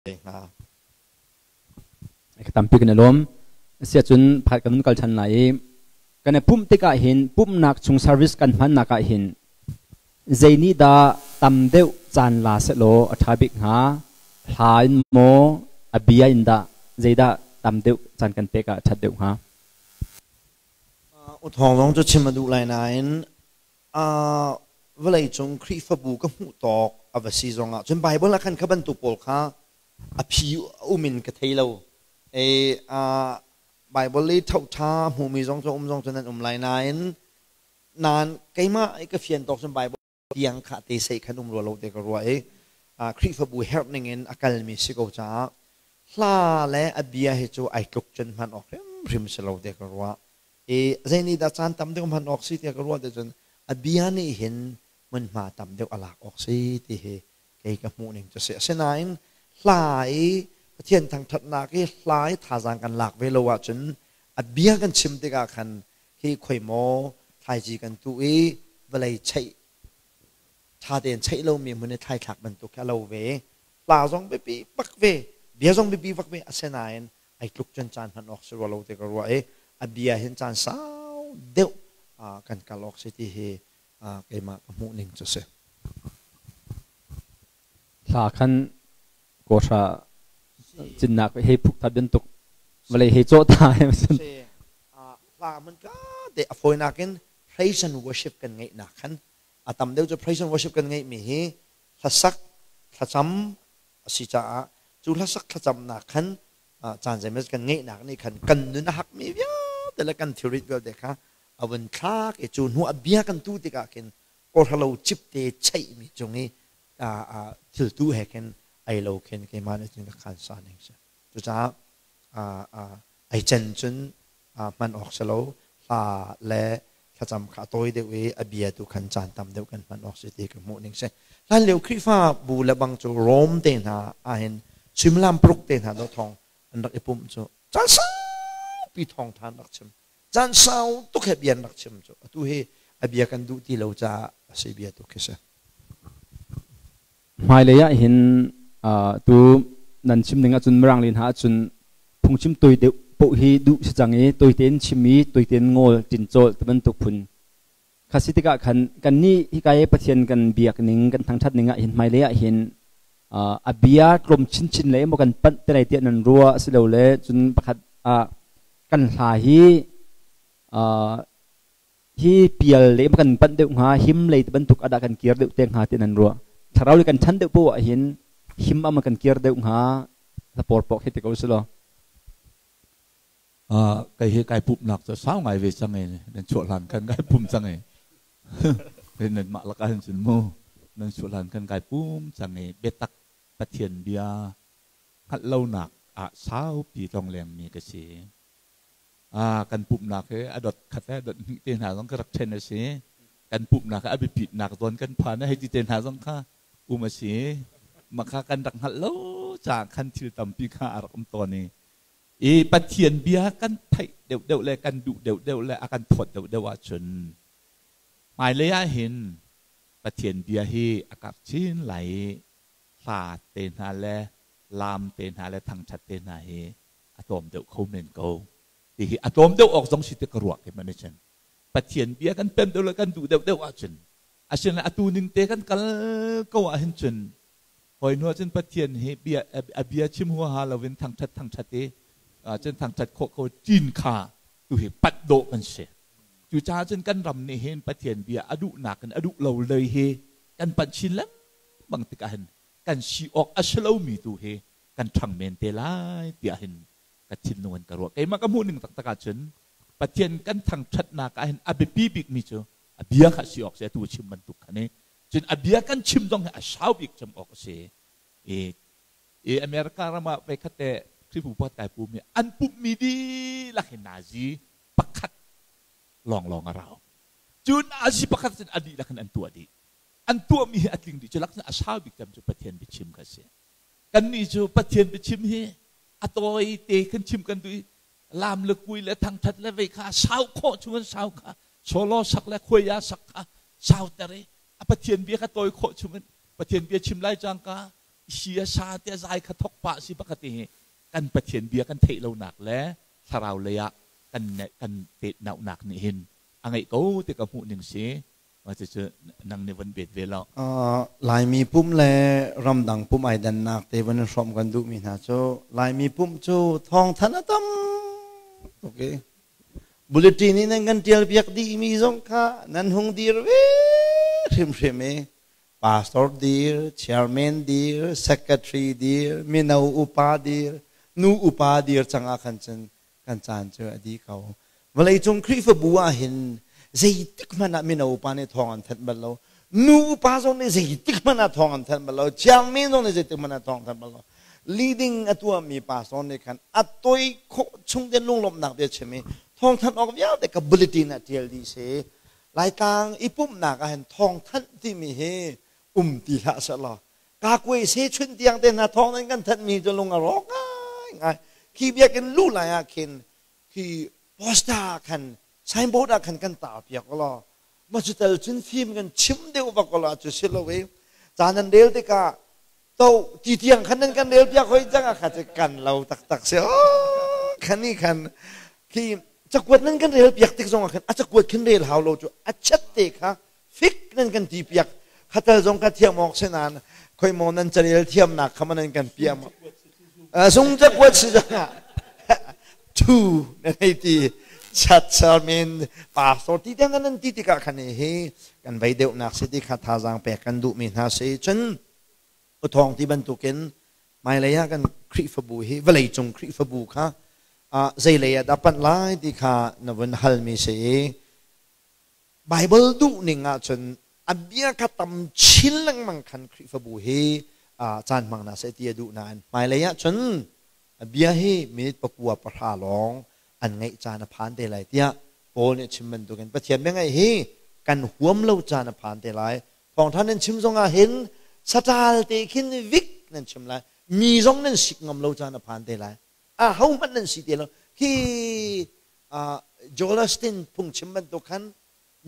Hna. Ka tampi kan i lawm. Asiahcun pakhat kan kal ṭhan lai i kan i pumh tikah hin pumhnak chung service kan hmannak ah hin zei nih dah tam deuh caan la sehlaw a ṭha bik hnga? Hla in maw, a bia in dah, zeidah tam deuh caan kan pek ah a ṭhat deuh hnga? U Thawng zong cu chim a duh lai nain vawleicung Khrihfabu ka hmuh tawk a va si zongah cun Bible ah khan kha bantuk pawl kha a phi um in ka thei lo. E, Bible i thoṭha hmumi zong cu um zong cu nan um lai nain nan keimah i ka fian tawk cun Bible tiang kha te sei khan um rua lo te ka ruah i Khrihfabu herh ning in a kalmi si ko caah hla le a bia hi cu ai tluk cun hman awk hrimhrim si lo te ka ruah. I zei nih dah caan tam deuh hman awk si tiah ka ruah te cun a bia nih hin hmunhma tam deuh a lak awk si ti hi kei ka hmuh ning cu si. Asinain hla i Pathian thangṭhatnak i hla i thazaang kan lak ve lo ahcun a bia kan chim tikah khan hi khoi maw thlaici kan tuh i vawlei cheih ṭha tein cheih lomi hmun i thlaithlak bantuk khi a lo ve. Hla zong biapi bak ve, bia zong biapi bak ve. Asinain ai tluk cun caan hman awk si rua lo ti ka ruah i a bia hin caan sau deuh kan kal awk si ti hi keimah ka hmuh ning cu si. Hla khan kawhra cinnak hei phuk ta bantuk vawlei hei cawh ta he si. Hla man ka te a fawinak in praise and worship kan ngeihnak khan a tam deuh cu praise and worship kan ngeihmi hi hlasak thlacam a si caah cu hlasak thlacamnak khan caan zeimawzat kan ngeihnak nih khan kan nun a hakmi vialte le kan thilrit vialte kha a vun thlak i cu hnu a bia kan tu tikah khin kawhra cipte cheihmi cung i thiltu he khin ei lo khin keimah nih cun ka khan sa ning si. Cucaah ei cen cun hman awk si lo, hla le thlacam kha a tawi deuh i a bia tu khan caan tam deuh kan hman awk si ti ka hmuh ning si. Hlanlio Khrihfa bu le bang cu Rom te hna ahhin suimilam paruk te hna do thong an rak i pumh cu caan saupi thawngṭha an rak chim. Caan sau tuk he bia an rak chim cu. Atu hi a bia kan duh ti lo caah a si bia tu khi si. Hmailei ah hin tu nan chim ning ahcun Mirang len hna ahcun phungchim toi deuh paoh hi duh si cang i toi tein chim i toi tein ngawl ṭincawl ti bantuk phun kha si tikah khan kannih hika i Pathian kan biak ning kan thangṭhat ning ah hin hmailei ah hin a bia tlawm chinchin le maw kan panh te lai tiah nan ruah asilole cun pakhat ah kan hla hi Hi pial le kan panh deuh hnga, him lei bantuk adah kan kir deuh te hnga ti nan ruah? Thlarau le kan ṭhan deuh poah ahhin him ama kan kir deuh hnga, hlapawr pawk hi ti ko selaw. Kei hi kai pumhnak cu sau ngai ve cang i nan chuah hlan khan kai pum cang i nan mah lakah hin cun mu nan chuah hlan khan kai pum cang i biatak Pathian bia hngalh lonak ah saupi tlonglengmi ka si. Kan pumhnak hi a dot khat le dot hnih te hna zong ka rak ṭhen a si. Kan pumhnak hi a biapitnak zawn kan phan hei ti te hna zong kha um a si. Mah kha kan rak hngalh lo caah khan thil tampi kha a rak um tawn i i Pathian bia kan theih deuhdeuh le kan duh deuhdeuh le a kan thawt deuhdeuh ahcun hmailei ah hin Pathian bia hi a karh chin lai i hla te hna le laam te hna le thangṭhat te hna hi a tlawm deuh kho men ko ti hi a tlawm deuh awk zong si ti ka ruah ke man cun Pathian bia kan pem deuh le kan duh deuh deuh ahcun asinain atu ning te kan kal ko ahhin cun hoi hnu ahcun Pathian hi bia a bia chim huaha loin thangṭhat thangṭhat i cun thangṭhat khawh ko ṭin kha tu hi pat dawh kan si. Cucaah cun kan ram nih hin Pathian bia a duhnak in a duh lo lei hi kan panh chin lengmang tikah hin kan si awk a si lomi tu hi kan ṭhang men te lai tiah hin ka thinlung in ka ruah. Keimah ka hmuh ning taktak ahcun Pathian kan thangṭhatnak ah hin a biapi bikmi cu a bia kha si awk si, atu chim bantuk khan i cun a bia kan chim zong hi a sau bik cem awk a si. I, i America ram ah voikhat te Khrihfabu pakhat kai pum i an pumhmi dihlak hi nazi pakhat lawnglawng a rau. Cu nazi pakhat cun a dihlak in an tuah dih. An tuahmi hi a tling dih. Cu lak cun a sau bik cem cu Pathian biachim kha a si. Kannih cu Pathian biachim hi a tawi te kan chim kan duh i lam le kui le thangthat le vei kha sau khawh chung in sau kha solo sak le khuai sak kha sau ter i a Pathian bia kha tawi khawh chung in Pathian bia chim lai cangka. Sia sa te zai kha thok pa si pakhat hi kan Pathian bia kan theih lonak le thlarau lei ah kan kan te naunak nih hin a ngeih ko ti ka hmuh ning si. Cucu nang nih von bet ve lo. Laimi pum le ramdang pum ai dannak te von in hrawm kan duhmi hna cu Laimi pum cu thawngthanh a tam tuk i bulletin in nan kan tial piak dihmi zong kha nan hung dir ve hrimhrim i pastor dir, chairman dir, secretary dir, mino upa dir, nu upa dir cang ah khan cun kan caan cu a dih ko. Vawleicung Khrihfabu ah hin zeitik hmanh ah mino upa nih thawng an thanh bal lo. Nu upa zong nih zeitik hmanh ah thawng an thanh bal lo. Chairman zong nih zeitik hmanh ah thawng an thanh bal lo. Leading a tuahmi pastor nih khan a toi khawh chung te lunglawmhnak bia chim i thawngthanh awk vialte ka bulletin ah ṭial dih si. Laitlang i pumhnak ah hin thawngthanh timi hi um ti hlah sehlaw kakuai se chun tiang te hna thawng nan kan thanh mi cu lung a rawk ngai ngai. Khi biakinn lu lai ah khin khi poster khan signboard ah khan kan tar piak law ma cu tel cun fim kan chim deuh vak la cu si lo i ca nan rel tikah to ti tiang khan nan kan rel piak hoi cang ah kha cu kan lo taktak si khan ni khan khi cakuat nan kan rel piak tik zong ah khan a cakuat khin rel hau lo cu a chat te kha fik nan kan ti piak khatal zong ka thiam awk si nain khoi maw nan carel thiamnak kha nan kan piam sung cakuat si zongah thu nan hei ti chat sermin pastor ti tiang nan ti tikah khan hi kan vei deuhnak si ti kha thazaang pek kan duhmi hna si. Cun uthawng ti bantukin hmailei ah kan Khrihfabu hi vawleicung Khrihfabu kha zeilei ah dah panh lai ti kha na vun halmi si i Baibal duhning ahcun a bia kha tam chin lengmang khan Khrihfabu hi caan hmang hna seh ti a duh nain hmailei ahcun a bia hi minute 9 10 lawng an ngaih caan a phan te lai tiah Paul nih a chim bantukin Pathian bia ngaih hi kan huam lo caan a phan te lai. Thawngṭha nan chim zongah hin saṭal te khin vik nan chim lai. Mi zong nan sik ngam lo caan a phan te lai. Ahohmanh nan si ti lo. Khi Joel Osteen phungchim bantuk khan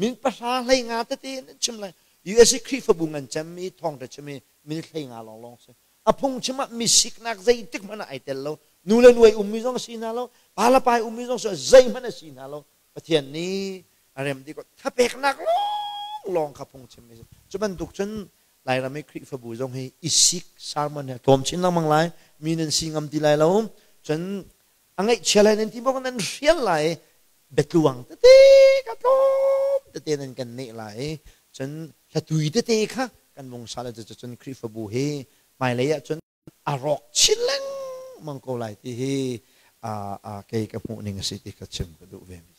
min 10 15 tete nan chim lai. USA Khrihfabu ngan cemmi thawngṭha chim i min 15 lawnglawng si. A phungchim ah mi siknak zeitik hmanh ah ai tel lo. Nu le nuai ummi zong si hna lo. Pa le pa ummi zong si zeihmanh a si hna lo. Pathian nih a rem dih ko. Thapeknak lawnglawng kha phungchim mi si. Cu bantuk cun Lairam i Khrihfabu zong hi i sik sermon hi a tlawm chin lengmang lai. Mi nan si ngam ti lai lo. Cun a ngaihchia lai nan ti maw nan hrial lai biatluang tete ka tlawm tete nan kan neh lai. Cun hlatui tete kha kan vung sa le cun Khrihfabu hi hmailei ah cun a rawk chin lengmang ko lai ti hi kei ka hmuh ning a si ti ka chim ka duh ve mi.